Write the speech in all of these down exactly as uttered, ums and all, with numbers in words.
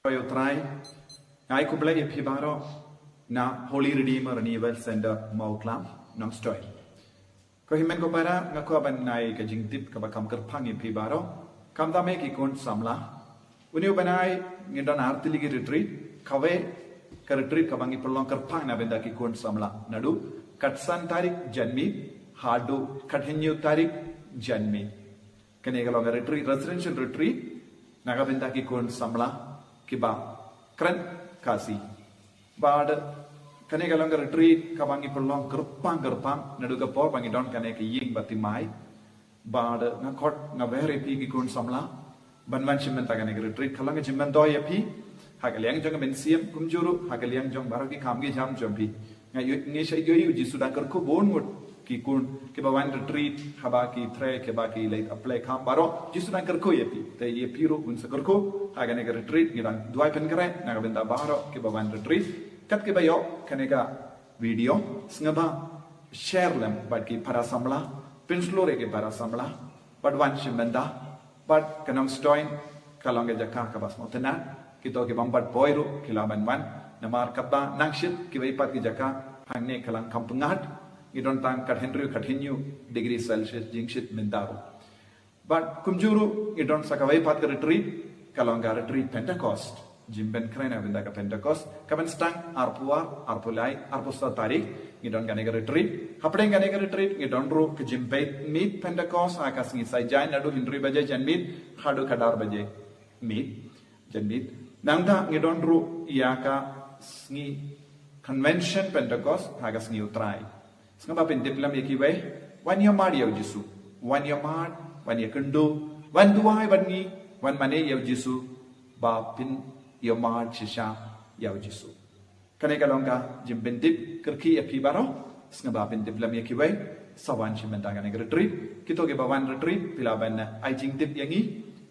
Ïa u Trai, nga ai khublei ïa phi baroh na Holy Redeemer Renewal Center Mawklam, Nongstoiñ. Ko hynmen ko para, nga kwah ban ai ka jingtip kaba kham kyrpang ïa phi baroh. Khamtam ïa ki khun samla. Une u bnai ngi don ar tylli ki retreat, kawei ka retreat kaba ngi pynlong kyrpang na bynta ki khun samla. Naduh katsan tarik janmiet haduh kathynñiew tarik janmiet. Kane ka long ka retreat, residential retreat, na ka bynta ki khun samla kiba kren Khasi. Bad kane ka long ka retreat kaba ngi pynlong kyrpang kyrpang, naduh ka por ba ngi don kane ka ïing ba thymmai. Bad nga khot, nga wer ïa phi ki khun samla ban wan shim bynta kane ka retreat. Ka long ka jingmyntoi ïa phi ha ka liang jong ka mynsiem, kumjuh ruh ha ka liang jong baroh ki kam ki jam jong phi. Nga ïohi, ngi sa ïohi U Jisu dang kyrkhu bun ngut ki khun kiba wan retreat, haba ki trei, kiba ki leit apply kam baroh, U Jisu dang kyrkhu ïa phi. Te ïa phi ruh un sa kyrkhu ha kane ka retreat. Ngi dang duwai pynkhreh na ka bynta baroh kiba wan retreat. Kat kiba ïoh kane ka video, sngewbha share lem bad ki para samla, pynshlur ïa ki para samla, bad wan shim bynta. Bad ka Nongstoiñ ka long ka jaka kaba sngewtynnat. Kito ki bym pat poi ruh ki lah ban wan. Namar katba nang shit kiwei pat ki jaka hangne ka long kham pyngngad. Ngi don tang kathynriew, kathynñiew degree Celsius jingshit mynta ruh. Bad kumjuh ruh ngi don sa kawei pat ka retreat, ka long ka retreat Pentecost. Jingpynkhreh na bynta ka Pentecost, ka ban sdang arphew ar, arphew lai, arphew saw tarik, ngi don kane ka retreat. Hapdeng kane ka retreat ngi don ruh ka jingpeit miet Pentecost ha ka sngi Saitjaiñ, naduh hynriew baje janmiet haduh khatar baje miet, janmiet. Nangta ngi don ruh ïa ka sngi convention Pentecost ha ka sngi U Trai. Sngewbha pyntip lem ïa kiwei, wan ïa mad ïa U Jisu, wan ïa mad, wan ïa kynduh, wan duwai bad ngi, wan mane ïa U Jisu, ba phin ïa mad shisha ïa U Jisu. Kane ka long ka jingpyntip kyrkieh ïa phi baroh, sngewbha pyntip lem ïa kiwei, sa wan shim bynta kane ka retreat. Kito kiba wan retreat, phi lah ban ai jingtip ïa ngi,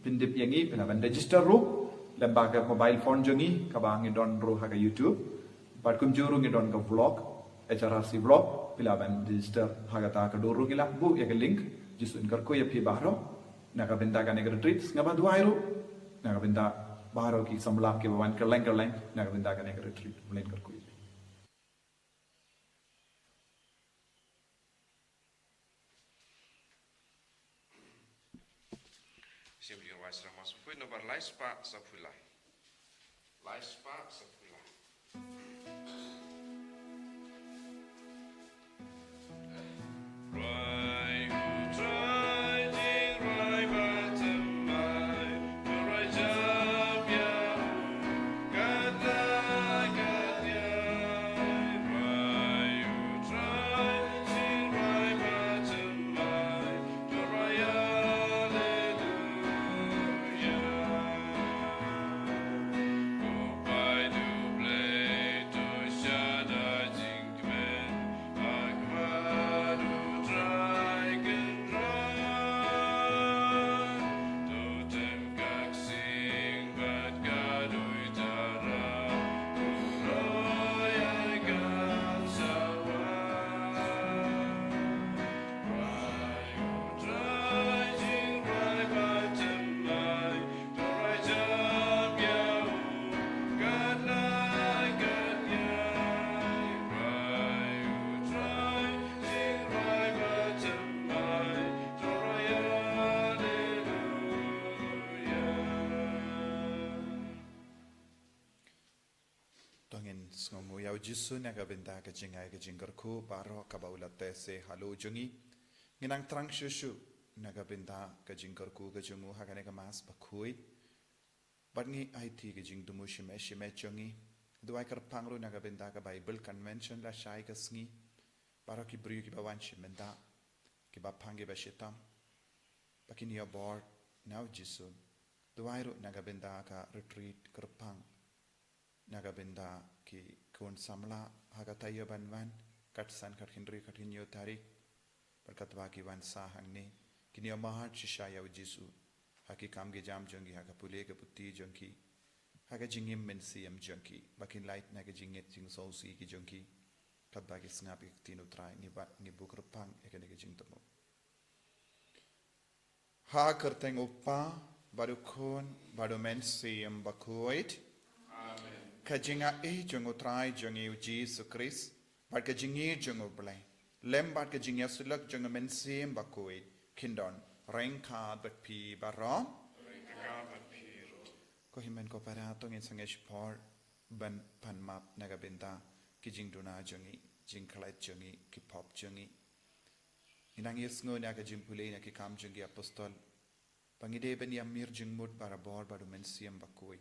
pyntip ïa ngi, phi lah ban register ruh lyngba ka mobile phone jong ngi, kaba ngi don ruh ha ka YouTube. Bad kumjuh ruh ngi don ka vlog, H R R C vlog, phi lah ban register ha kata ka dur ruh, ngi lah buh ïa ka link. Jisu un kyrkhu ïa phi baroh na ka bynta kane ka retreat. Sngewbha duwai ruh na ka bynta baroh ki samla kiba wan kylleng kylleng na ka bynta kane ka retreat. Mlien kyrkhu ïa phi. Sim Liur Wai Srama Sophui, nombar lai spah saphew lai. Lai spah saphew lai. To ngin sngewnguh ïa U Jisu na ka bynta ka jingai ka jingkyrkhu baroh kaba u la teh seh halor jong ngi. Ngin nang thrang shuh shuh na ka bynta ka jingkyrkhu ka jong u ha kane ka Mass bakhuid. Bad ngi aiti ka jingthmu shimet shimet jong ngi. Duwai kyrpang ruh na ka bynta ka Bible Convention lashai ka sngi. Baroh ki briew kiba wan shim bynta, kiba phang kiba shitom, ba kin ïoh bor na U Jisu. Duwai ruh na ka bynta ka retreat kyrpang, na ka bynta ki khun samla ha ka taïew ban wan, katsan, kathynriew, kathynñiew tarik. Bad katba ki wan sah hangne, kin ïoh mad shisha ïa U Jisu ha ki kam ki jam jong ki, ha ka pule ka puthi jong ki, ha ka jingim mynsiem jong ki, ba kin lait na ka jingngeit jingsngewsih ki jong ki. Katba ki sngap ïa ka ktien U Trai, ngi ba, ngi buh kyrpang ïa kane ka jingthmu. Ha ka kyrteng U Kpa, bad U Khun, bad U Mynsiem Bakhuid. Ka jingaiei jong U Trai jong ngi U Jisu Khrist, bad ka jingïeit jong U Blei, lem bad ka jingïasyllok jong U Mynsiem Bakhuid, kin don ryngkat bad phi baroh. Ko hynmen ko para, to ngin sangeh shipor ban pan map na ka bynta ki jingduna jong ngi, jingkhlaiñ jong ngi, ki pop jong ngi. Ngi nang ïohsngew na ka jingpule na Ki Kam jong ki Apostol ba ngi dei ban ïamir jingmut barabor bad U Mynsiem Bakhuid.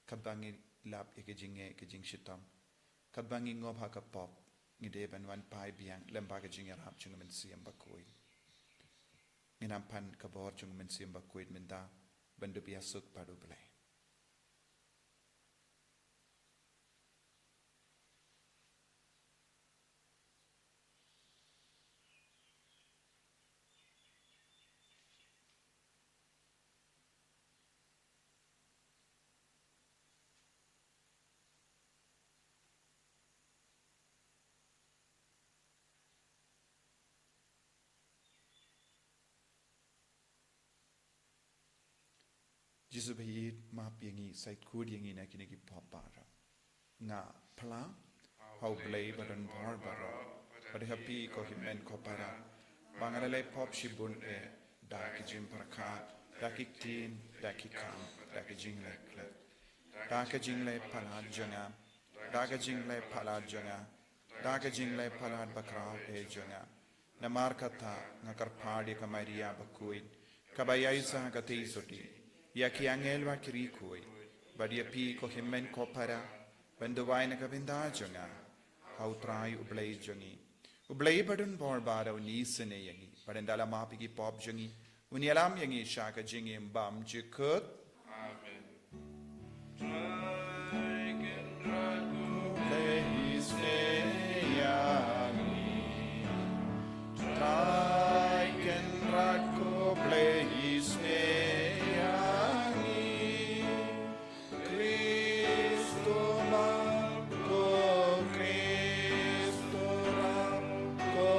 Katba ngi lap ïa ka jingeh, ka jingshitom, katba ngi ngop ha ka pop, ngi dei ban wan phai biang lem bad ka jingïarap jong U Mynsiem Bakhuid. Ngin ym pan ka bor jong U Mynsiem Bakhuid mynta ban dup ïasuk bad U Blei. Jisu ba ïeit, map ïa ngi, sait khuid ïa ngi na kine ki pop baroh. Nga phla ha U Blei badonbor baroh, bad ha phi ko hynmen ko para, ba nga la leh pop shibun eh, da ki jingpyrkhat, da ki ktien, da ki kam, da ki jingleh klet, da ki jingleh palat jong nga, da ki jingleh palat jong nga, da ki jingleh palat bakhraw eh jong nga. Namar kata nga kyrpad ïa ka Maria Bakhuid, kaba ïaishah ha ka theisotti, ïa ki angel bad ki riewkhuid, bad ïa phi ko hynmen ko para, ban duwai na ka bynta jong nga ha U Trai U Blei jong ngi. U Blei badonbor baroh un isynei ïa ngi, bad ynda la map ïa ki pop jong ngi, un ïalam ïa ngi sha ka jingim bymjukut. Amen. Trai Kynrad ko Blei isynei ïa ngi. Trai Kynrad ko Blei isynei ïa ngi. Khristo map ko, Khristo rap ko,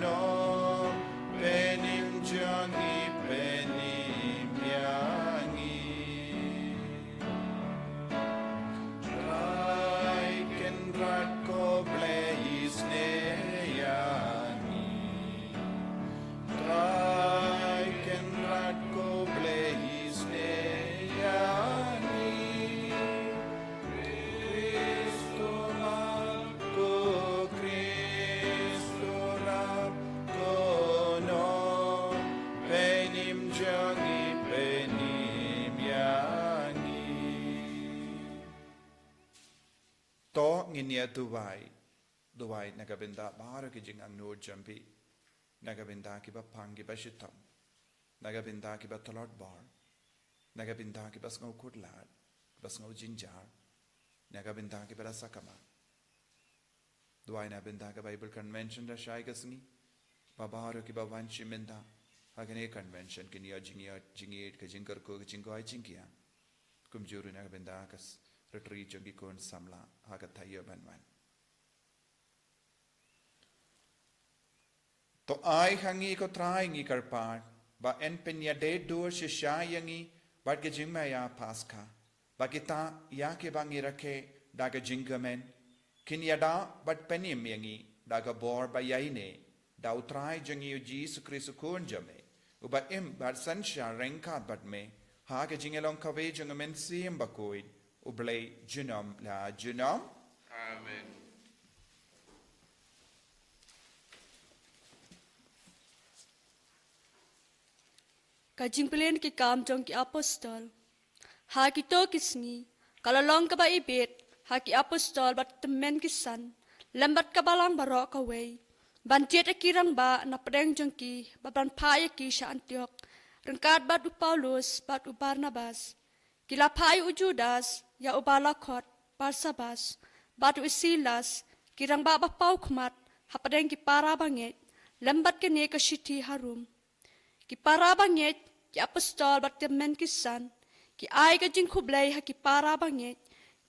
nongpynim jong ngi, pynim ïa ngi. Trai Kynrad ko Blei isynei ïa ngi. Trai Kynrad ko Blei isynei ïa ngi. Khristo map ko, Khristo rap ko, nongpynim jong ngi, pynim ïa ngi. To ngin ïa duwai, duwai na ka bynta baroh ki jingangnud jong phi, na ka bynta kiba pang kiba shitom, na ka bynta kiba tlot bor, na ka bynta kiba sngew khuslai, kiba sngew jynjar, na ka bynta kiba la sakma. Duwai na bynta ka Bible Convention da shai ka sngi, ba baroh kiba wan shi mynta ha kane ka convention kin ïoh jingïoh, jingïeit, ka jingkyrkhu, ka jingkoit jingkhiah. Kumjuh ruh na ka bynta ka s-, retreat jong ki khun samla ha ka taïew ban wan. To ai ha ngi ko Trai, ngi kyrpad, ba yn pynïadei dur shisha ïa ngi bad ka jingmaïa Paskha, ba kita ïa kiba ngi rakhe da ka jingkmen kin ïada bad pynim ïa ngi da ka bor ba ïaineh da U Trai jong ngi U Jisu Khrist U Khun jong me, uba im bad synshar ryngkat bad me ha ka jingïalong kawei jong U Mynsiem Bakhuid, U Blei junom la junom. Amen. Ka jingpule na Ki Kam jong ki Apostol. Ha kito ki sngi, ka la long kaba ibit ha ki apostol bad ki tymmen ki san, lem bad ka balang baroh kawei, ban jied ïa ki rangbah na pdeng jong ki, bad ban phah ïa ki sha Antiok, ryngkat bad u Paulus bad u Barnabas. Ki la phah ïa u Judas, ïa uba la khot Barsabas, bad u Silas, ki rangbah ba paw khmat hapdeng ki para bangeit, lem bad kane ka shithi harum. Ki para bangeit, ki apostol bad ki tymmen ki san, ki ai ka jingkhublei ha ki para bangeit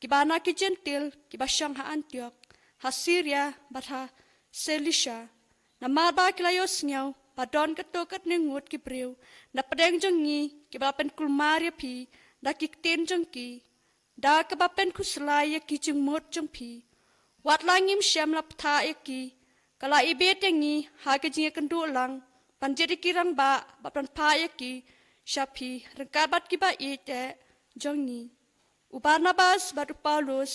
kiba na ki Jentil kiba shong ha Antiok, ha Siria bad ha Silisia. Namar ba ki la ïohsngew ba don katto katne ngut ki briew na pdeng jong ngi kiba la pynkulmar ïa phi da ki ktien jong ki. da kaba pynkhuslai ïa ki jingmut jong phi. Wat la ngim shym la bthah ïa ki, ka la ibit ïa ngi ha ka jingïakynduh lang ban jied ïa ki rangbah bad ban phah ïa ki sha phi ryngkat bad kiba ïeit eh jong ngi, u Barnabas bad u Paulus,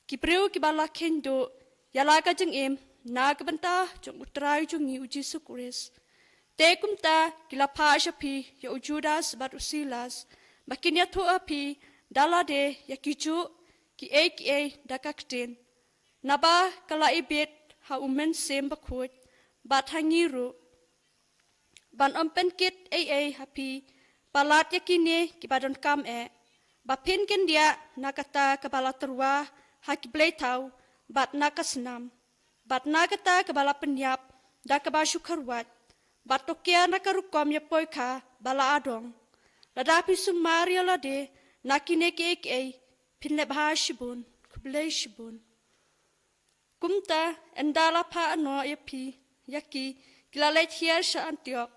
ki briew kiba la kheiñ duh ïa la ka jingim na ka bynta jong U Trai jong ngi U Jisu Khrist. Te kumta ki la phah sha phi ïa u Judas bad u Silas, ba kin ïathuh ha phi da lade ïa kijuh kiei kiei da ka ktien. Naba ka la ibit ha U Mynsiem Bakhuid bad ha ngi ruh, ban ym pynkit ei ei ha phi palat ïa kine kiba donkam eh, ba phin kyndiah na kata kaba la tyrwa ha ki blei thaw bad na ka snam, bad na kata kaba la pynïap da kaba shu kharwait, bad to kiar na ka rukom ïapoi kha ba la adong. Lada phi sumar ïa lade na kine kiei kiei, phin leh bha shibun. Khublei shibun. Kumta ynda la phah noh ïa phi ïa ki, ki la leit hiar sha Antiok.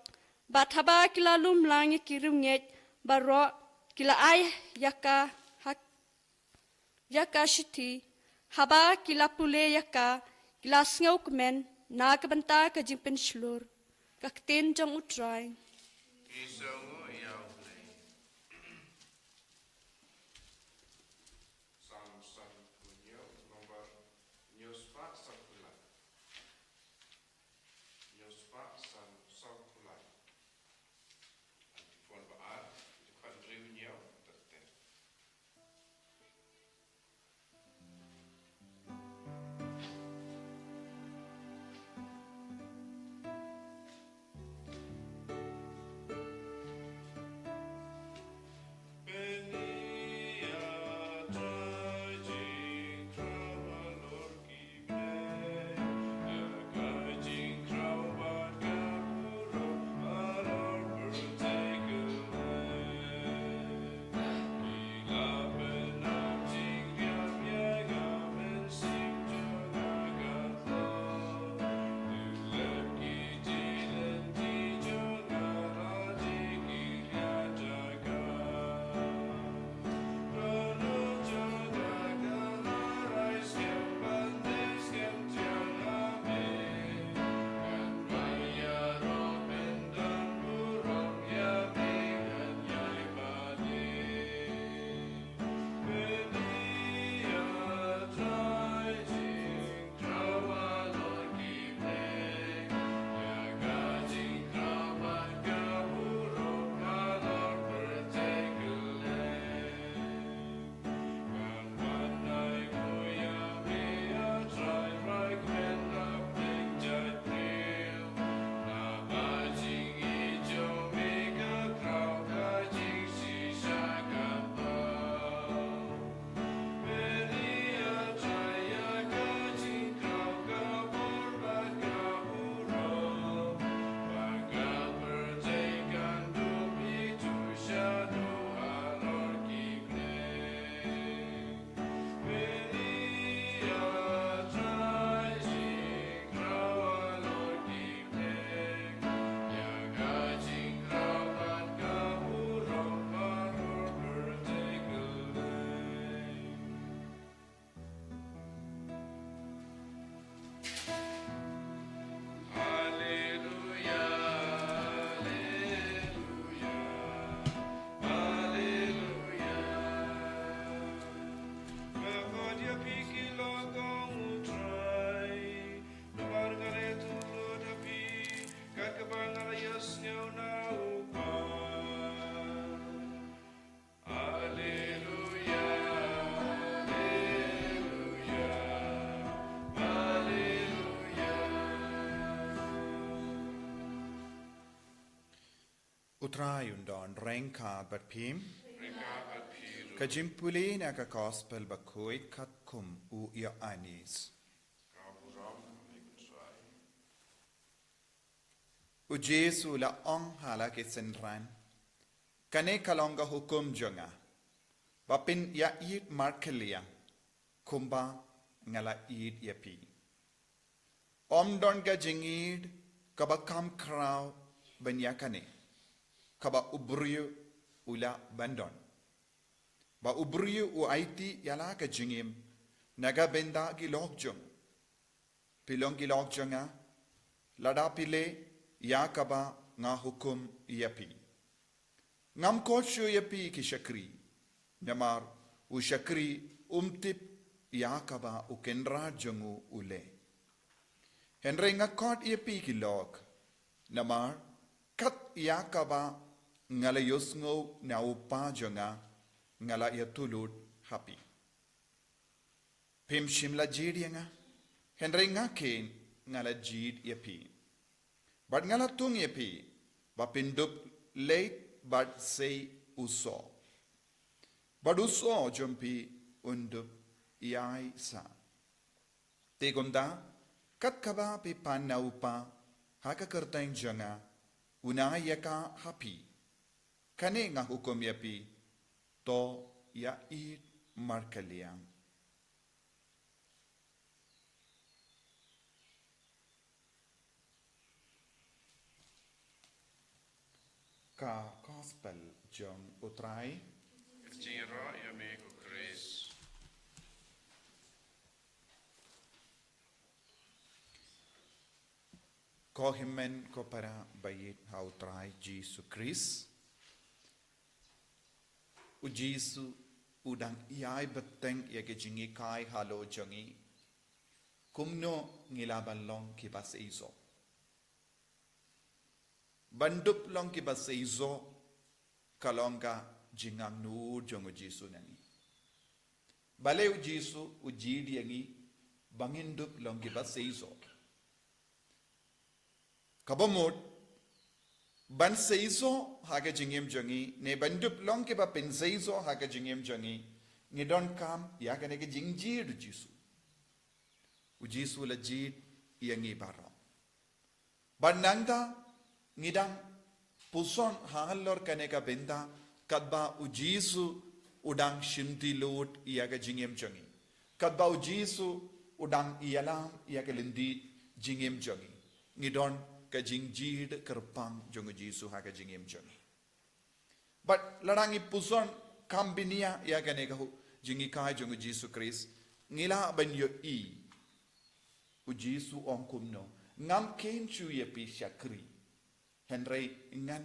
Bad haba ki la lum lang ïa ki riewngeit baroh, ki la ai ïa ka ha, ïa ka shithi. Haba ki la pule ïa ka, ki la sngewkmen na ka bynta ka jingpynshlur. Ka ktien jong U Trai. Ki sngew ïa U Blei. Psalm sanphew hynñiew, number hynñiew spah sanphew lai. Hynñiew spah san, sanphew lai. Anti phone ba ar, dkhot hynriew hynñiew, ter ter. Namar nga la ïathuh lut ha phi, kat kaba nga la ïohsngew na u Kpa. Alleluia, alleluia, alleluia. U Trai un don ryngkat bad phi. Ryngkat bad phi ruh. Ka jingpule na ka Gospel bakhuid katkum u Ïoannis. Ka burom ïa U Trai. U Jisu u la ong ha la ki synran, kane ka long ka hukum jong nga, ba phin ïa ïeit markhlieh kumba nga la ïeit ïa phi. Ym don ka jingïeit kaba kham khraw ban ïa kane, kaba u briew u lah ban don. Ba u briew u aiti ïa la ka jingim na ka bynta ki lok jong u. Phi long ki lok jong nga, lada phi leh ïa kaba nga hukum ïa phi. Ngam khot shuh ïa phi ki shakri, namar u shakri um tip ïa kaba u kynrad jong u u leh. Hynrei nga khot ïa phi ki lok, namar kat ïa kaba nga la ïohsngew na u Kpa jong nga, nga la ïathuh lut ha phi. Phim shym la jied ïa nga, hynrei nga keiñ nga la jied ïa phi. Bad nga la thung ïa phi ba phin dup leit bad sei u soh, bad u soh jong phi un dup ïai sah. Te kumta, kat kaba phi pan na u Kpa ha ka kyrteng jong nga, un ai ïa ka ha phi. Kane nga hukum ïa phi, to ïa ïeit markylliang. Ka Gospel jong u Trai. Ka jingïaroh ïa me ko Khrist. Ko hynmen ko para ba ïeit ha u Trai Jisu Khrist. U Jisu u dang ïai bteng ïa ka jinghikai halor jong ngi. Kumno ngi lah ban long kiba seisoh. Ban dup long kiba seisoh ka long ka jingangnud jong u Jisu na ngi. Balei u Jisu u jied ïa ngi ba ngin dup long kiba seisoh. Kaba mut, ban seisoh ha ka jingim jong ngi, ne ban dup long kiba pynseisoh ha ka jingim jong ngi, ngi donkam ïa kane ka jingjied u Jisu. U Jisu la jied ïa ngi baroh. Bad nangta ngi dang puson halor kane ka bynta katba u Jisu u dang shimti lut ïa ka jingim jong ngi. Katba u Jisu u dang ïalam ïa ka lynti jingim jong ngi. Ngi don ka jingjied kyrpang jong u Jisu ha ka jingim jong ngi. Bad lada ngi puson kham bniah ïa kane ka hu-, jinghikai jong u Jisu Khrist, ngi lah ban ïohi u Jisu ong kumno, ngam khein shuh ïa phi shakri, hynrei ngan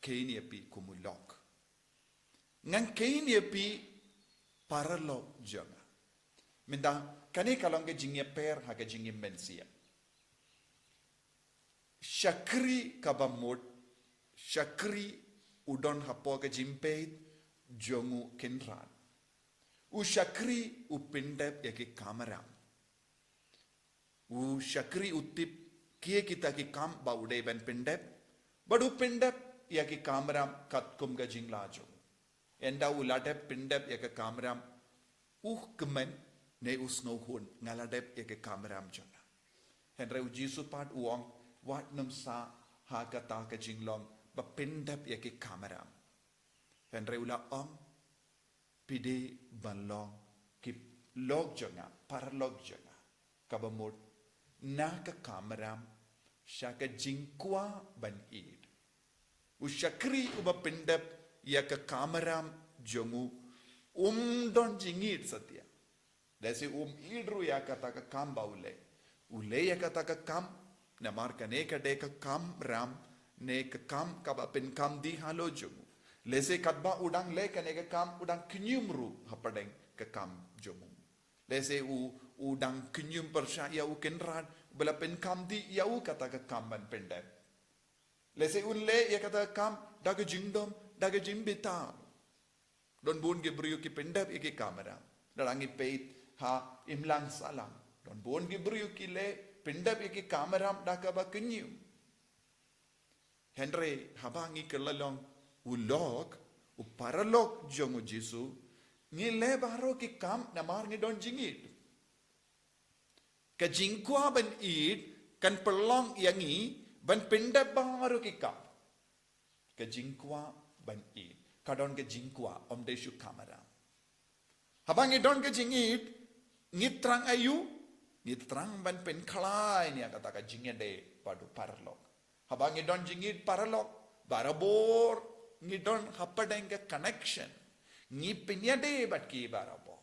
khein ïa phi kum u lok. Ngan khein ïa phi paralok jong nga. Mynta kane ka long ka jingïapher ha ka jingim mynsiem. Shakri kaba mut, shakri u don hapoh ka jingpeit jong u kynrad. U shakri u pyndep ïa ki kamram. U shakri u tip kiei kita ki kam ba u dei ban pyndep, bad u pyndep ïa ki kamram katkum ka jinglah jong u. Ynda u la dep pyndep ïa ka kamram, u kmen ne u sngewhun, nga la dep ïa ka kamram jong nga. Hynrei u Jisu pat u ong, wat nym sah ha kata ka jinglong ba pyndep ïa ki kamram. Hynrei u la ong, phi dei ban long ki lok jong nga, paralok jong nga. Kaba mut, na ka kamram sha ka jingkwah ban ïeid. U shakri uba pyndep ïa ka kamram jong u, um don jingïeid satia. Lehse um ïeid ruh ïa kata ka kam ba u leh. U leh ïa kata ka kam, namar kane ka dei ka kamram, ne ka kam kaba pynkam dih halor jong u. Lehse katba u dang leh kane ka kam, u dang kñium ruh hapdeng ka kam jong u. Lehse u, u dang kñium pyrshah ïa u kynrad, ba la pynkam dih ïa u kata ka kam ban pyndep. Lehse un leh ïa kata ka kam da ka jingdom, da ka jingbitar. Don bun ki briew ki pyndep ïa ki kamram. Lada ngi peit ha imlang sahlang, don bun ki briew ki leh pyndep ïa ki kamram da kaba kñium. Hynrei haba ngi kylla long u lok, u paralok jong u Jisu, ngi leh baroh ki kam namar ngi don jingïeid. Ka jingkwah ban ïeid kan pynlong ïa ngi ban pyndep baroh ki kam. Ka jingkwah ban ïeid, ka don ka jingkwah, ym dei shuh kamram. Haba ngi don ka jingïeid, ngi thrang aïu? Ngi thrang ban pynkhlaiñ ïa kata ka jingïadei bad u paralok. Haba ngi don jingïeid paralok, barabor ngi don hapdeng ka connection. Ngi pynïadei bad ki barabor.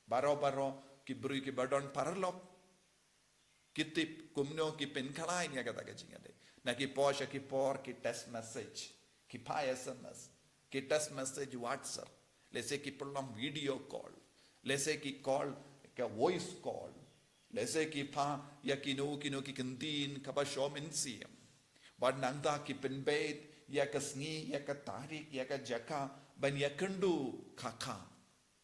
Baroh baroh ki briew kiba don paralok ki tip kumno ki pynkhlaiñ ïa kata ka jingïadei. Na ki por sha ki por ki text message, ki phah S M S, ki text message WhatsApp, lehse ki pynlong video call, lehse ki call ka voice call, lehse ki phah ïa kino kino ki kyntien kaba shong mynsiem. Bad nangta ki pynbeit ïa ka sngi, ïa ka tarik, ïa ka jaka ban ïakynduh khakha.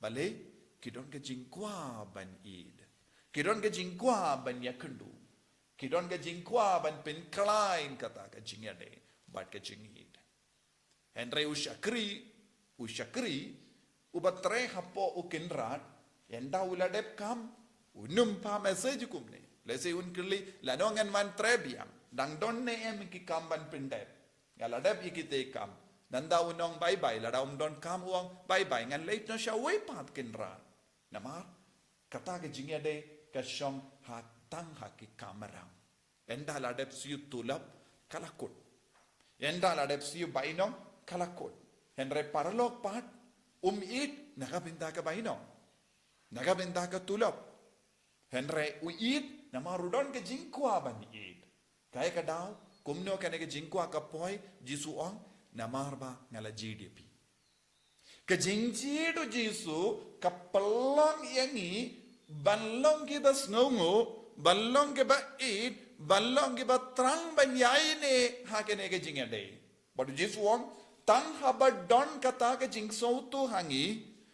Balei? Ki don ka jingkwah ban ïeit. Ki don ka jingkwah ban ïakynduh. Ki don ka jingkwah ban pynkhlaiñ kata ka jingïadei bad ka jingïeit. Hynrei u shakri, u shakri uba trei hapoh u kynrad, ynda u la dep kam, un ym phah message kumne. Lehse un kylli, lano ngan wan trei biang, dang don ne em ki kam ban pyndep? Nga la dep ïa kita ki kam. Nangta un ong bye bye, lada um don kam u ong bye bye, ngan leit noh sha uwei pat kynrad. Namar kata ka jingïadei ka shong ha tang ha ki kamram. Ynda la dep siew tulop ka la kut. Ynda la dep siew bainong ka la kut. Hynrei paralok pat um ïeit na ka bynta ka bainong, na ka bynta ka tulop. Hynrei u ïeit namar u don ka jingkwah ban ïeit. Kaei ka daw? Kumno kane ka jingkwah ka poi? Jisu ong, namar ba nga la jied ïa phi. Ka jingjied u Jisu ka pynlong ïa ngi ban long kiba sngewnguh, ban long kiba ïeit, ban long kiba thrang ban ïaineh ha kane ka jingïadei. Bad u Jisu u ong, tang haba don kata ka jingsngewthuh ha ngi,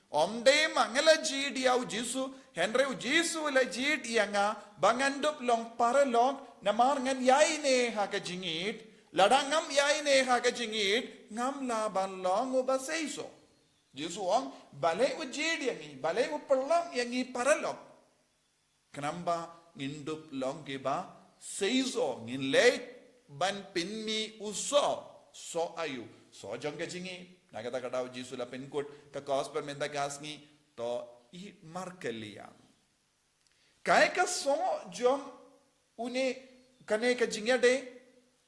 ym dei ma nga la jied ïa u Jisu, hynrei u Jisu u la jied ïa nga ba ngan dup long paralok, namar ngan ïaineh ha ka jingïeit. Lada ngam ïaineh ha ka jingïeit, ngam lah ban long uba seisoh. Jisu u ong, balei u jied ïa ngi, balei u pynlong ïa ngi paralok? Khnang ba ngin dup long kiba seisoh, ngin leit ban pynmih u soh. Soh aïu? Soh jong ka jingïeit. Na kata ka daw Jisu la pynkut ka gospel mynta ka sngi, to ïeit markylliang. Kaei ka soh jong une, kane ka jingïadei?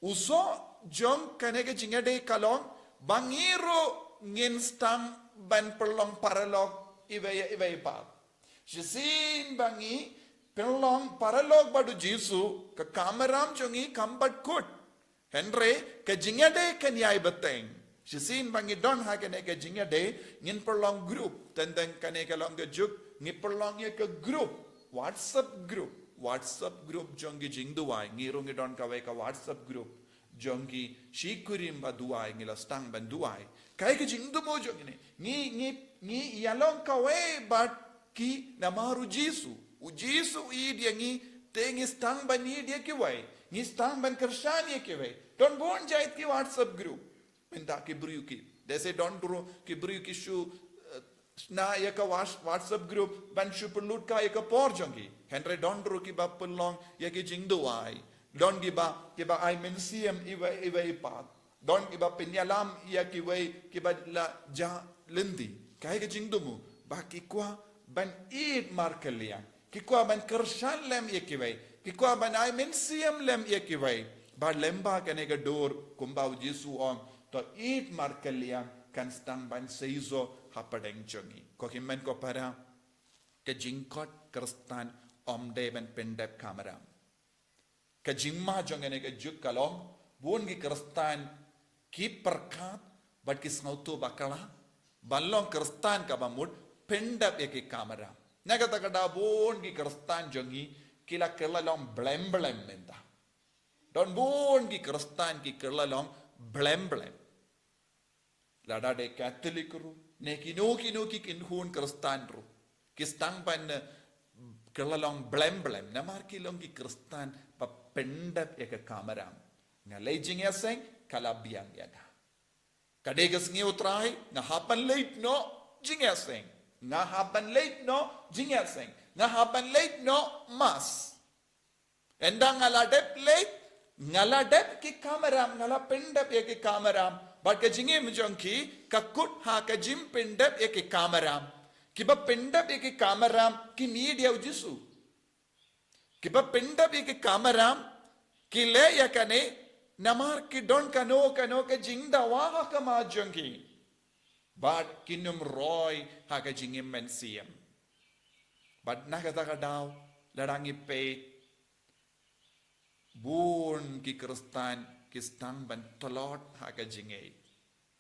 U soh jong kane ka jingïadei ka long ba ngi ruh ngin sdang ban pynlong paralok iwei ïa iwei pat. Shisien ba ngi pynlong paralok bad u Jisu, ka kamram jong ngi kam pat kut. Hynrei ka jingïadei kan ïai bteng. Shisien ba ngi don ha kane ka jingïadei, ngin pynlong group. Teng teng kane ka long ka juk, ngi pynlong ïa ka group, WhatsApp group. WhatsApp group jong ki jingduwai. Ngi ruh ngi don kawei ka WhatsApp group jong ki shi kurim ba duwai, ngi la sdang ban duwai. Kaei ka jingthmu jong ngi ne? Ngi, ngi, ngi ïalong kawei bad ki namar u Jisu. U Jisu u ïeit ïa ngi, te ngi sdang ban ïeit ïa kiwei. Ngi sdang ban kyrshan ïa kiwei. Don bun jait ki WhatsApp group. Mynta ki briew ki, lehse don ruh ki briew ki shu, eh, shna ïa ka Whats-, WhatsApp group ban shu pynlut ka ïa ka por jong ki. Hynrei don ruh kiba pynlong ïa ki jingduwai. Don kiba, kiba ai mynsiem iwei, iwei pat. Don kiba pynïalam ïa kiwei kiba la jah lynti. Kaei ka jingthmu? Ba ki kwah ban ïeit markylliang. Ki kwah ban kyrshan lem ïa kiwei. Ki kwah ban ai mynsiem lem ïa kiwei. Bad lyngba kane ka dur, kumba u Jisu u ong, to ïeit markylliang kan sdang ban seisoh hapdeng jong ngi. Ko hynmen ko para, ka jingkhot Khristan ym dei ban pyndep kamram. Ka jingma jong kane ka juk ka long, bun ki Khristan ki pyrkhat bad ki sngewthuh bakla ban long Khristan kaba mut, pyndep ïa ki kamram. Na kata ka daw bun ki Khristan jong ngi ki la kylla long blem blem mynta. Don bun ki Khristan ki kylla long blem blem. Lada dei Katholik ruh, ne kino kino ki kynhun Khristan ruh, ki sdang ban, eh, kylla long blem blem, namar ki long ki Khristan ba pyndep ïa ka kamram. Nga leit jingïaseng, ka la biang ïa nga. Ka dei ka sngi U Trai, nga hap ban leit noh jingïaseng. Nga hap ban leit noh jingïaseng. Nga hap ban leit noh mass. Ynda nga la dep leit, nga la dep ki kamram, nga la pyndep ïa ki kamram. Bad ka jingim jong ki ka kut ha ka jingpyndep ïa ki kamram. Kiba pyndep ïa ki kamram kim ïeit ïa u Jisu. Kiba pyndep ïa ki kamram ki leh ïa kane namar ki don kano kano ka jingdawa ha khmat jong ki. Bad kin ym roi ha ka jingim mynsiem. Bad na kata ka daw, lada ngi peit, bun ki Khristan ki sdang ban tlot ha ka jingngeit.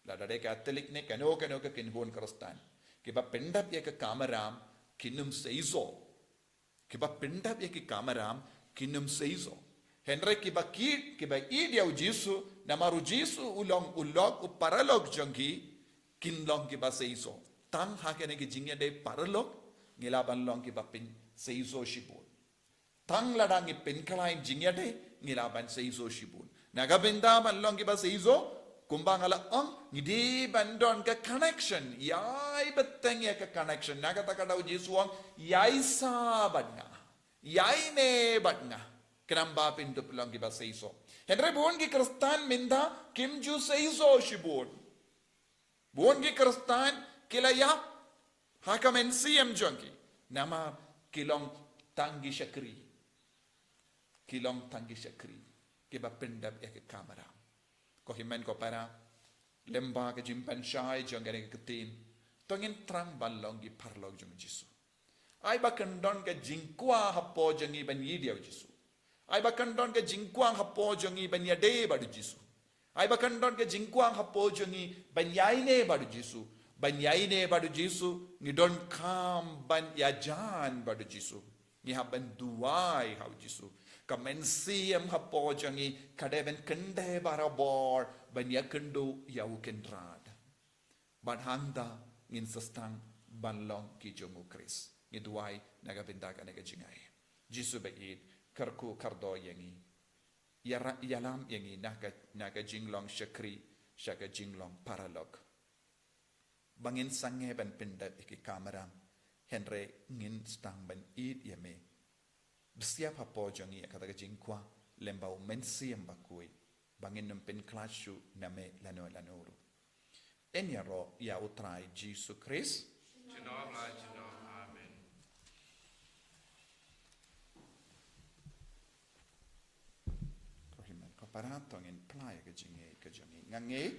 Lada dei Katholik ne kano kano ka kynhun Khristan, kiba pyndep ïa ka kamram kin ym seisoh. Kiba pyndep ïa ki kamram kin ym seisoh. Hynrei kiba kit, kiba ïeit ïa u Jisu, namar u Jisu u long u lok, u paralok jong ki, kin long kiba seisoh. Tang ha kane ka jingïadei paralok, ngi lah ban long kiba pynseisoh shibun. Tang lada ngi pynkylla jingïadei, ngi lah ban seisoh shibun. Na ka bynta ban long kiba seisoh, kumba nga la ong, ngi dei ban don ka connection. Ïai bteng ïa ka connection. Na kata ka daw u Jisu u ong, ïai sah bad nga. Ïaineh bad nga. Khnang ba phin dup long kiba seisoh. Hynrei bun ki Khristan mynta kim ju seisoh shibun. Bun ki Khristan ki la ïap ha ka mynsiem jong ki. Namar ki long tang ki shakri. Ki long tang ki shakri. Kiba pyndep ïa ka kamram. Ko hynmen ko para, lyngba ka jingpynshai jong kane ka ktien, to ngin thrang ban long ki paralok jong u Jisu. Ai ba kan don ka jingkwah hapoh jong ngi ban ïeit ïa u Jisu. Ai ba kan don ka jingkwah hapoh jong ngi ban ïadei bad u Jisu. Ai ba kan don ka jingkwah hapoh jong ngi ban ïaineh bad u Jisu. Ban ïaineh bad u Jisu, ngi donkam ban ïajan bad u Jisu. Ngi hap ban duwai ha u Jisu. Ka mynsiem hapoh jong ngi ka dei ban kyndit barabor ban ïakynduh ïa u Kynrad. Bad hangta ngin sa sdang ban long ki jong u Khrist. Ngi duwai na ka bynta kane ka jingai. Jisu ba ïeit, kyrkhu kyrdoh ïa ngi. Ïa ra-, ïalam ïa ngi na ka, na ka jinglong shakri sha ka jinglong paralok. Ba ngin sangeh ban pyndep ïa ki kamram, hynrei ngin sdang ban ïeit ïa me. Bisiap hapoh jong ngi ïa kata ka jingkwah lyngba u Mynsiem Bakhuid, ba ngin ym pynkhlad shuh na me lano lano ruh. Yn ïaroh ïa u Trai Jisu Khrist. Junom la junom. Amen. Ko hynmen ko para, to ngin plie ïa ka jingngeit ka jong ngi. Nga ngeit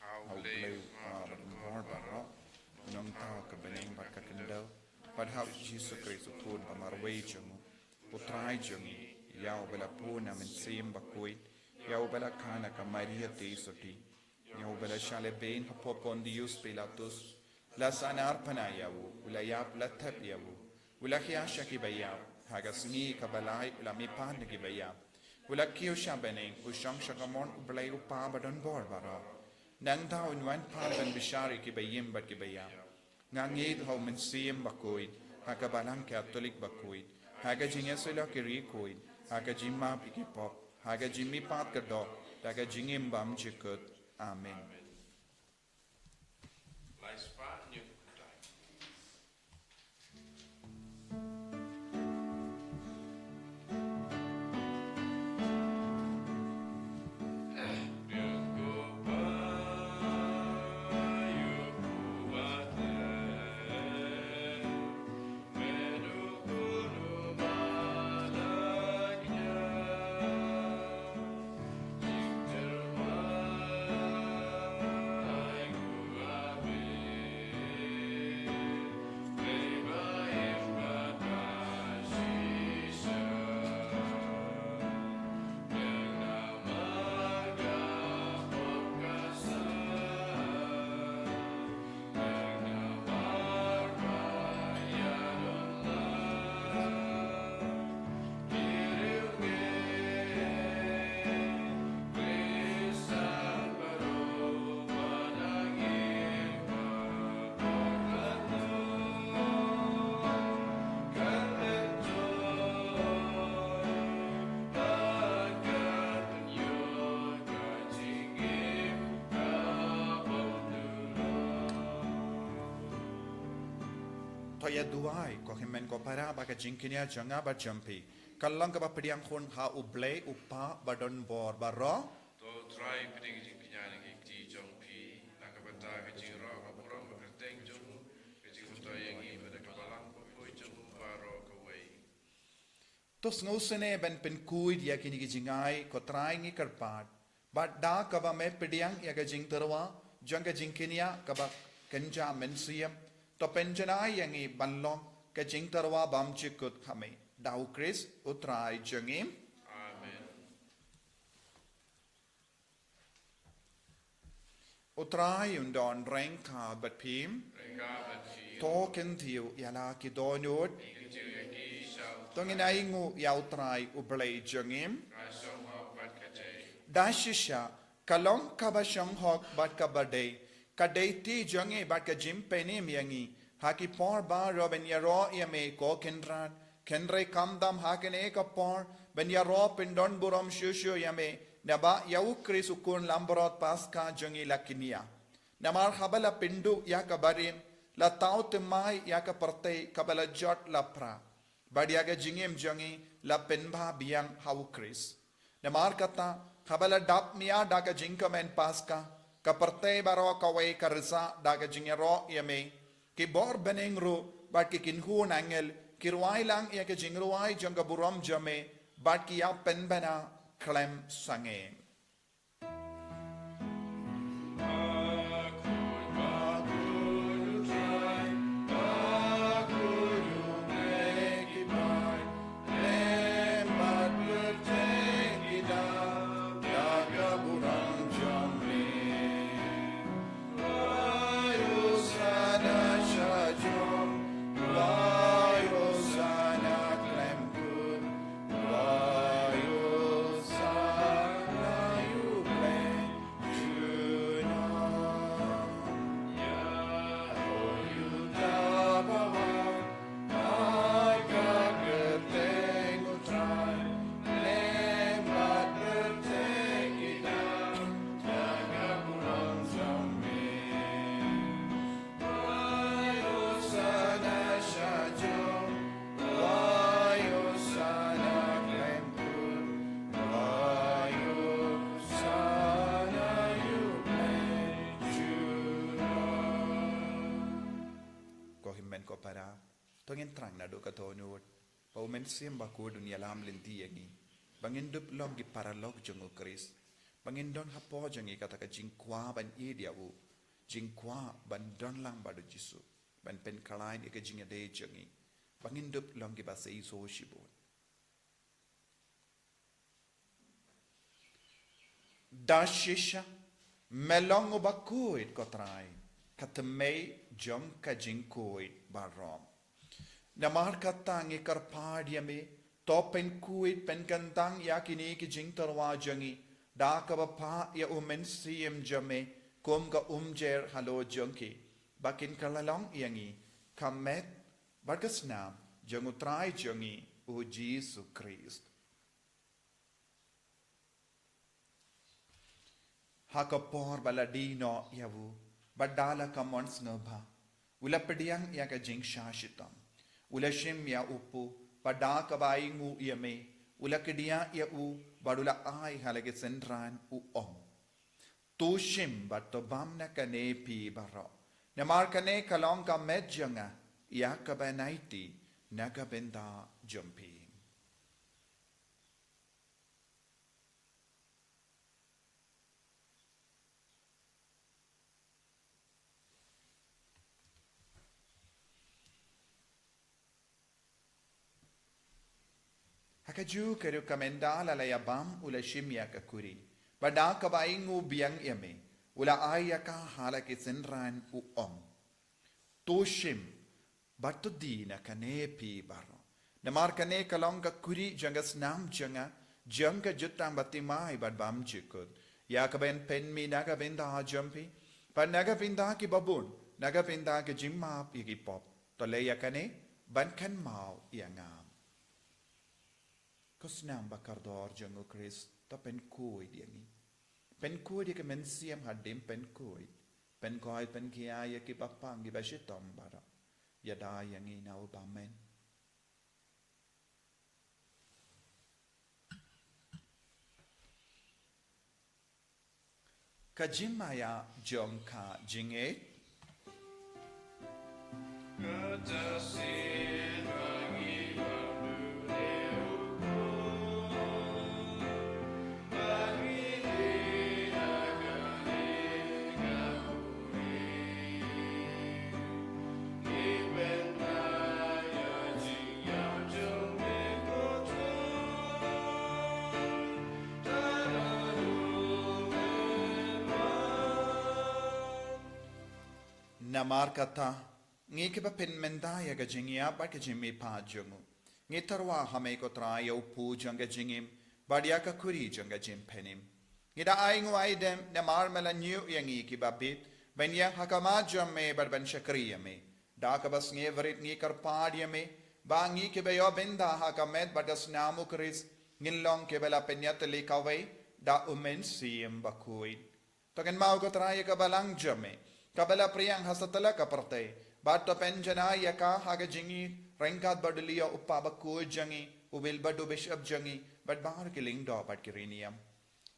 ha u Blei u Kpa Baroh, u Nongthaw ka bneng bad ka khyndew, bad ha u Jisu Khrist u Khun ba marwei jong u, u Trai jong ngi, ïa uba la pun na Mynsiem Bakhuid, ïa uba la kha na ka Maria Theisotti, ïa uba la shah lehbeiñ hapoh Pontius Pilatus, la sahnarphna ïa u, u la ïap, la thep ïa u, u la khia sha kiba ïap, ha ka sngi kaba lai u la mihpat na kiba ïap, u la kiew sha bneng, u shong sha kamon u Blei u Kpa badonbor baroh. Nangta un wan pat ban bishar ïa kiba im bad kiba ïap. Nga ngeit ha u Mynsiem Bakhuid, ha ka Balang Katholik bakhuid, ha ka jingïasyllok ïa ki riewkhuid, ha ka jingmap ïa ki pop, ha ka jingmihpat ka doh, da ka jingim bymjukut. Amen. To ïa duwai, ko hynmen ko para, ba ka jingkñia jong nga bad jong phi kan long kaba pdiang khun ha U Blei U Kpa badonbor baroh. To Trai, pdiang ka jingkñia na ki kti jong phi, na ka bynta ka jingrwai ka burom ka kyrteng jong u, ka jingmyntoi ïa ngi bad ka Balang bakhuid jong u baroh kawei. To sngewsynei ban pynkhuid ïa kine ki jingai, ko Trai ngi kyrpad. Bad da kaba me pdiang ïa ka jingtyrwa jong ka jingkñia kaba kynja mynsiem, to pynjanai ïa ngi ban long ka jingtyrwa bymjukut ha me. Da U Khrist U Trai jong ngi. Amen. U Trai un don ryngkat bad phi. Ryngkat bad phi. To kyntiew ïa la ki dohnud. Kyntiew ïa ki sha U Trai. To ngin ainguh ïa U Trai U Blei jong ngi. Ka shong hok bad ka dei. Da shisha, ka long kaba shong hok bad kaba dei, ka dei ti jong ngi bad ka jingpynim ïa ngi ha ki por baroh ban ïaroh ïa me, ko Kynrad. Hynrei khamtam ha kane ka por ban ïaroh pyndonburom shuh shuh ïa me, naba ïa U Khrist U Khun Langbrot Paskha jong ngi la kñia. Namar haba la pynduh ïa ka barim, la thaw thymmai ïa ka pyrthei kaba la jot la pra, bad ïa ka jingim jong ngi la pynbha biang ha U Khrist. Namar kata, haba la dap mih da ka jingkmen Paskha, ka pyrthei baroh kawei ka risa da ka jingïaroh ïa me. Ki bor bneng ruh bad ki kynhun angel ki rwai lang ïa ka jingrwai jong ka burom jong me, bad ki ïa pynbna khlem sangeh. Ko hynmen ko para, to ngin thrang naduh ka dohnud, ba U Mynsiem Bakhuid un ïalam lynti ïa ngi, ba ngin dup long ki paralok jong U Khrist, ba ngin don hapoh jong ngi kata ka jingkwah ban ïeit ïa u, jingkwah ban don lang bad U Jisu, ban pynkhlaiñ ïa ka jingïadei jong ngi, ba ngin dup long kiba seisoh shibun. Da shisha, me long uba khuid ko Trai, ka thymmei jong ka jingkhuid baroh. Namar kata ngi kyrpad ïa me, to pynkhuid pynkyntang ïa kine ki jingtyrwa jong ngi, da kaba phah ïa U Mynsiem jong me kum ka umjer halor jong ki, ba kin kylla long ïa ngi ka met bad ka snam jong U Trai jong ngi U Jisu Khrist. Ha ka por ba la die noh ïa u, bad da la ka mon sngewbha, u la pdiang ïa ka jingshah shitom. U la shim ïa u pu, bad da kaba ainguh ïa me, u la kdiah ïa u, bad u la ai ha la ki synran, u ong: To shim bad to bam na kane phi baroh, namar kane ka long ka met jong nga, ïa kaba yn aiti na ka bynta jong phi. Ha kajuh ka rukom ynda la la ïa bam, u la shim ïa ka khuri, bad da kaba ainguh biang ïa me, u la ai ïa ka ha la ki synran, u ong: To shim bad to die na kane phi baroh, namar kane ka long ka khuri jong ka snam jong nga, jong ka jutang bathymmai bad bymjukut, ïa kaba yn pynmih na ka bynta jong phi bad na ka bynta ki babun, na ka bynta ka jingmap ïa ki pop. To leh ïa kane ban kynmaw ïa nga. Ko snam ba kordor jong U Khrist, to pynkhuid ïa ngi. Pynkhuid ïa ka mynsiem hadien pynkhuid. Pynkhuid pynkhia ïa kiba pang kiba shitom baroh. Ïada ïa ngi na u bymmen. Ka jingmaïa jong ka jingngeit. Namar kata, ngi kiba pynmynta ïa ka jingïap bad ka jingmihpat jong u, ngi tyrwa ha me ko Trai ïa u pu jong ka jingim bad ïa ka khuri jong ka jingpynim. Ngi da ainguh aidem namar me la ñiew ïa ngi kiba bit ban ïeng ha khmat jong me bad ban shakri ïa me. Da kaba sngewrit ngi kyrpad ïa me ba ngi kiba ïoh bynta ha ka met bad ka snam u Khrist ngin long kiba la pynïatylli kawei da u Mynsiem Bakhuid. To kynmaw ko Trai ïa ka balang jong me kaba la pdiang ha satlak ka pyrthei, bad to pynjanai ïa ka ha ka jingïaryngkat bad u Leo u Papa Bakhuid jong ngi, u Wilbert u Bishop jong ngi, bad baroh ki lyngdoh bad ki riewniam.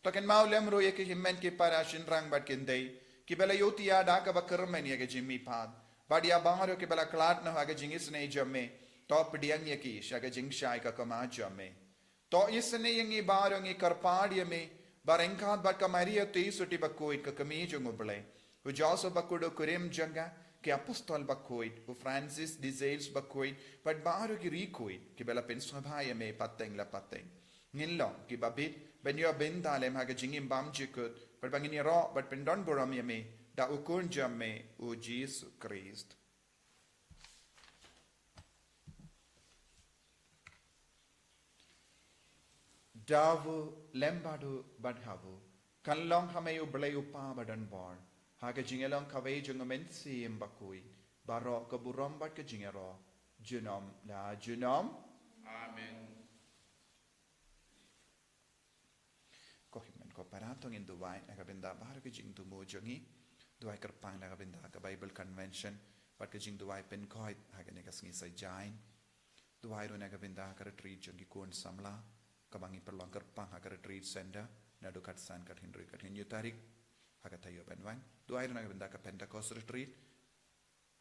To kynmaw lem ruh ïa ki hynmen ki para shynrang bad ki khyndai kiba la ïohthiah da kaba kyrmen ïa ka jingmihpat, bad ïa baroh kiba la khlad noh ha ka jingisynei jong me. To pdiang ïa ki sha ka jingshai ka khmat jong me. To isynei ïa ngi baroh, ngi kyrpad ïa me ba ryngkat bad ka Maria Theisotti Bakhuid ka kmie jong u Blei, u Joseph Bakhuid u kurim jong ka, ki apostol bakhuid, u Francis de Sales Bakhuid, bad baroh ki riewkhuid kiba la pynsngewbha ïa me pateng la pateng, ngin long kiba bit ban ïoh bynta lem ha ka jingim bymjukut, bad ba ngin ïaroh bad pyndonburom ïa me da u Khun jong me, u Jisu Khrist. Da u lem bad u bad ha u, kan long ha me U Blei U Kpa badonbor, ha ka jingïalong kawei jong u Mynsiem Bakhuid, baroh ka burom bad ka jingïaroh, junom la junom. Amen. Ko hynmen ko para, to ngin duwai na ka bynta baroh ka jingthmu jong ngi. Duwai kyrpang na ka bynta ka Bible Convention bad ka jingduwai pynkhuid ha kane ka sngi Saitjaiñ. Duwai ruh na ka bynta ka retreat jong ki khun samla kaba ngi pynlong kyrpang ha ka retreat center naduh khatsan, khathynriew, khathynñiew tarik ha ka taïew ban wan. Duwai ruh na ka bynta ka Pentecost retreat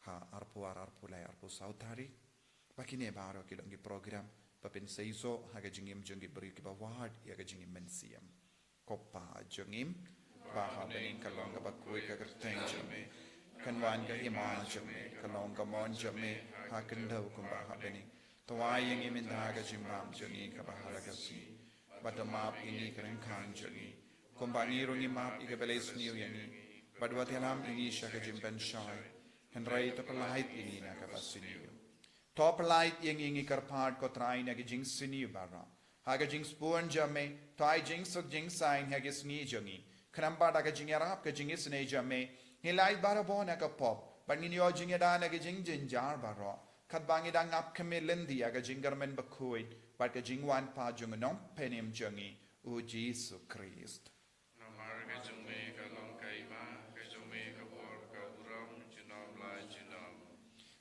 ha arphew ar, arphew lai, arphew saw tarik. Ba kine baroh ki long ki program ba pynseisoh ha ka jingim jong ki briew kiba wad ïa ka jingim mynsiem. Ko Pa jong ngi ba ha bneng, ka long kaba khuid ka kyrteng jong me. Kan wan ka hima jong me, ka long ka mon jong me ha khyndew kumba ha bneng. To ai ïa ngi mynta ka jingbam jong ngi kaba ha la ka sngi, bad to map ïa ngi ki ryngkang jong ngi, kumba ngi ruh ngi map ïa kiba la isniew ïa ngi. Bad wat ïalam ïa ngi sha ka jingpynshoi, hynrei to pyllait ïa ngi na kaba sniew. To pyllait ïa ngi, ngi kyrpad ko Trai, na ki jingsniew baroh. Ha ka jingsbun jong me, to ai jingsuk jingsaiñ ha ki sngi jong ngi. Khnang ba da ka jingïarap ka jingisynei jong me, ngin lait barabor na ka pop bad ngin ïoh jingïada na ki jingjynjar baroh, katba ngi dang ap khmih lynti ïa ka jingkyrmen bakhuid bad ka jingwan pat jong u Nongpynim jong ngi, u Jisu Khrist. Namar ka jong me ka long ka hima, ka jong me ka bor, ka burom, junom la junom.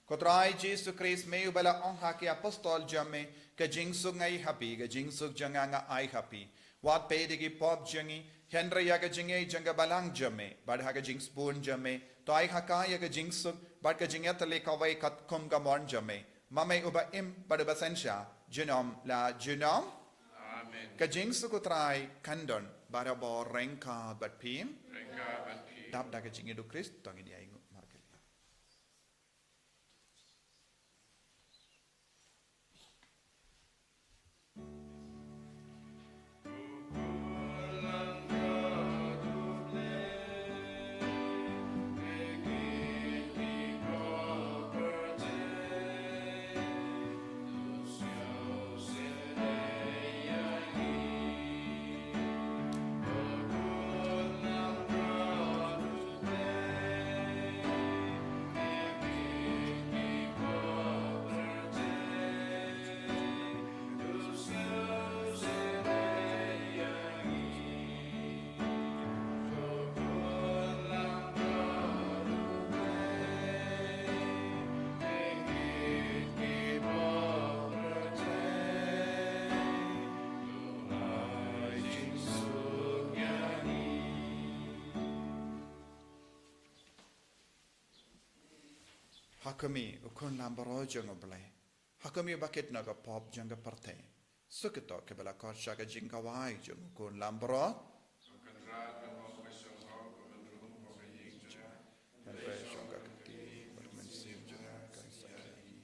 Ko Trai Jisu Khrist, me uba la ong ha ki apostol jong me, ka jingsuk nga ai ha phi, ka jingsuk jong nga nga ai ha phi. Wat peit ïa ki pop jong ngi, hynrei ïa ka jingïeit jong ka balang jong me, bad ha ka jingsbun jong me, to ai ha ka ïa ka jingsuk bad ka jingïatylli kawei katkum ka mon jong me, ma me uba im bad uba synshar, junom la junom. Amen. Ka jingsuk u Trai kan don barabor ryngkat bad phi. Ryngkat bad phi. Dap da ka jingïeit u Khrist, to ngin ïa ainguh markylliang. Ha khmih, u Khun lambaroh jong u Blei. Ha khmih, ba kit na ka pop jong ka pyrthei. Suk ïa kito kiba la khot sha ka jingkhawai jong u Khun lambaroh. Hynrei shong ka kti, bad u Mynsiem jong nga kan sakhi.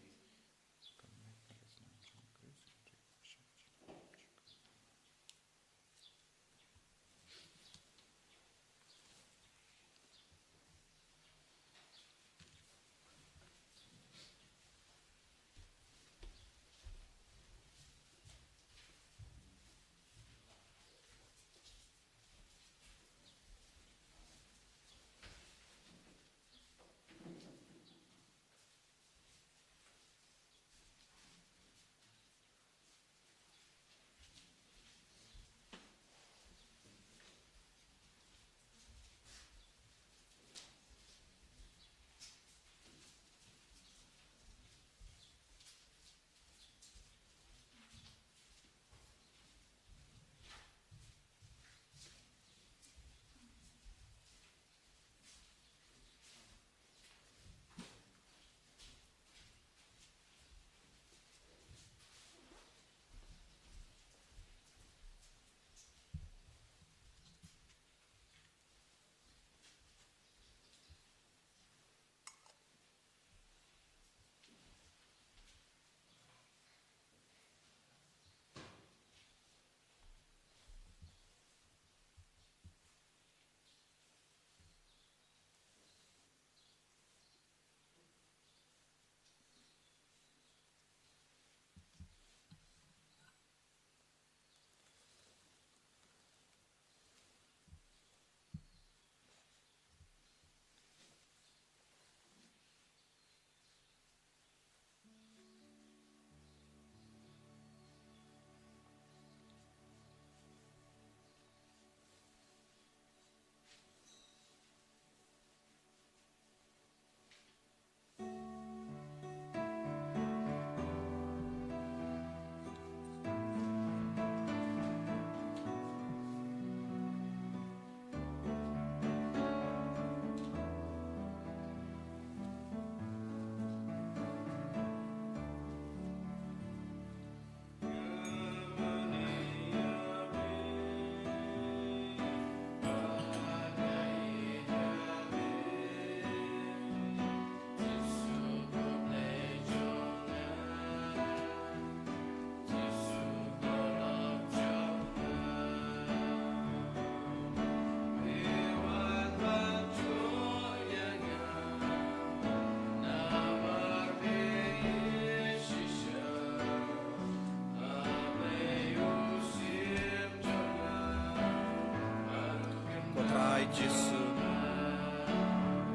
Jisu,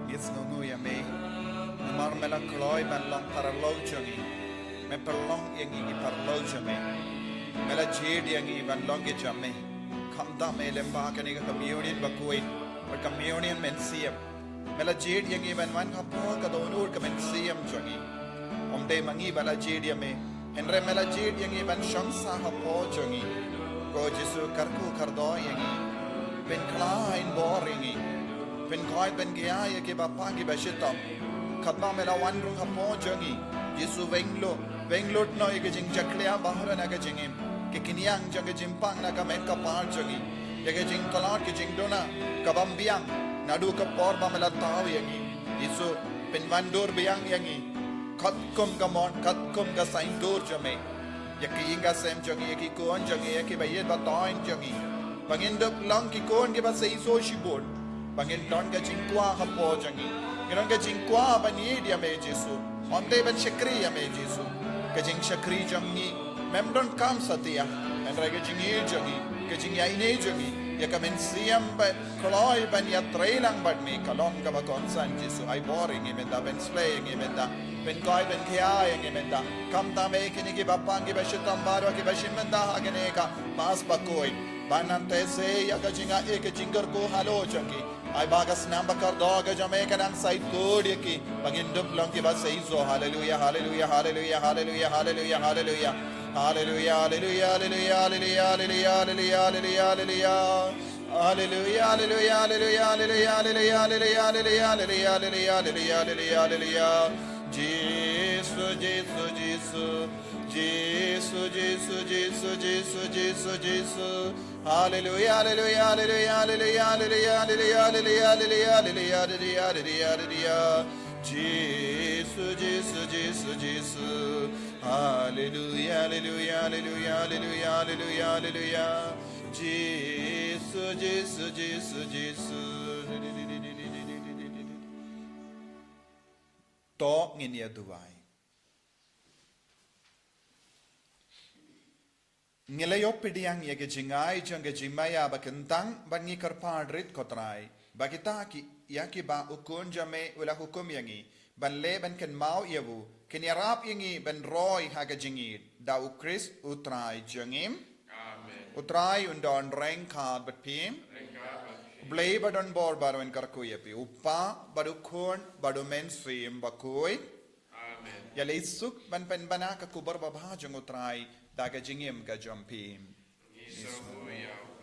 ngi sngewnguh ïa me namar me la kloi ban long paralok jong ngi. Me pynlong ïa ngi ki paralok jong me. Me la jied ïa ngi ban long ki jong me. Khamtam me lyngba kane ka communion bakhuid bad communion mynsiem. Me la jied ïa ngi ban wan hapoh ka dohnud ka mynsiem jong ngi. Ym dei ma ngi ba la jied ïa me, hynrei me la jied ïa ngi ban shong sah hapoh jong ngi. Ko Jisu, kyrkhu kyrdoh ïa ngi. Pynkylla ha in bor ïa ngi. Pynkoit pynkhia ïa kiba pang kiba shitom. Katba me la wan rung hapoh jong ngi, Jisu, weng lut, weng lut noh ïa ka jingjakhlia baroh na ka jingim, ka kynja jong ka jingpang na ka met ka par jong ngi. Ïa ka jingtlot ka jingduna kabym biang naduh ka por ba me la thaw ïa ngi. Jisu, pynwandur biang ïa ngi katkum ka mon, katkum ka saiñdur jong me. Ïa ki ïing ki sem jong ngi, ïa ki khun jong ngi, ïa kiba ïeit ba thoiñ jong ngi. Ba ngin dup long ki khun kiba seisoh shibun. Ba ngin don ka jingkwah hapoh jong ngi. Ngin don ka jingkwah ban ïeit ïa me Jisu. Ym dei ban shakri ïa me Jisu. Ka jingshakri jong ngi mem donkam satia. Hynrei ka jingïeit jong ngi, ka jingïaineh jong ngi ïa ka mynsiem ba kloi ban ïatrei lang bad me ka long kaba kongsan. Jisu, ai bor ïa ngi mynta, pynshlei ïa ngi mynta. Pynkoit pynkhia ïa ngi mynta. Khamtam me kine kiba pang kiba shitom baroh kiba shim mynta ha kane ka Mass bakhuid. Ban nang teh se ïa ka jingaiei ka jingkyrkhu halor jong ki. Ai ba ka snam ba kordor ka jong me kan nang sait kut ïa ki. Ba ngin dup long kiba seisoh. Haleluia, haleluia, haleluia, haleluia, haleluia, haleluia. Haleluia, haleluia, haleluia, haleluia, haleluia, haleluia, haleluia. Haleluia, haleluia, haleluia, haleluia, haleluia, haleluia, haleluia, haleluia, haleluia, haleluia, haleluia. Jisu, Jisu, Jisu. Jisu, Jisu, Jisu, Jisu, Jisu, Jisu. Haleluia, haleluia, haleluia, haleluia, haleluia, haleluia, haleluia, haleluia, haleluia, haleluia, haleluia. Jisu, Jisu, Jisu, Jisu. Haleluia, haleluia, haleluia, haleluia, haleluia, haleluia. Jisu, Jisu, Jisu, Jisu. To ngin ïa duwai. Ngi la ïoh pdiang ïa ka jingai jong ka jingmaïa ba kyntang bad ngi kyrpad rit ko Trai ba kita ki ïa kiba u Khun jong me u la hukum ïa ngi ban leh ban kynmaw ïa u, kin ïarap ïa ngi ban roi ha ka jingïeit. Da u Khrist u Trai jong ngi. Amen. U Trai un don ryngkat bad phi. Ryngkat bad phi. U Blei ba don bor baroh un kyrkhu ïa phi, u Kpa bad u Khun bad u Mynsiem Bakhuid. Amen. Ïaleh suk ban pynbna ka khubor babha jong u Trai da ka jingim ka jong phi. Ngi sngewnguh ïa u.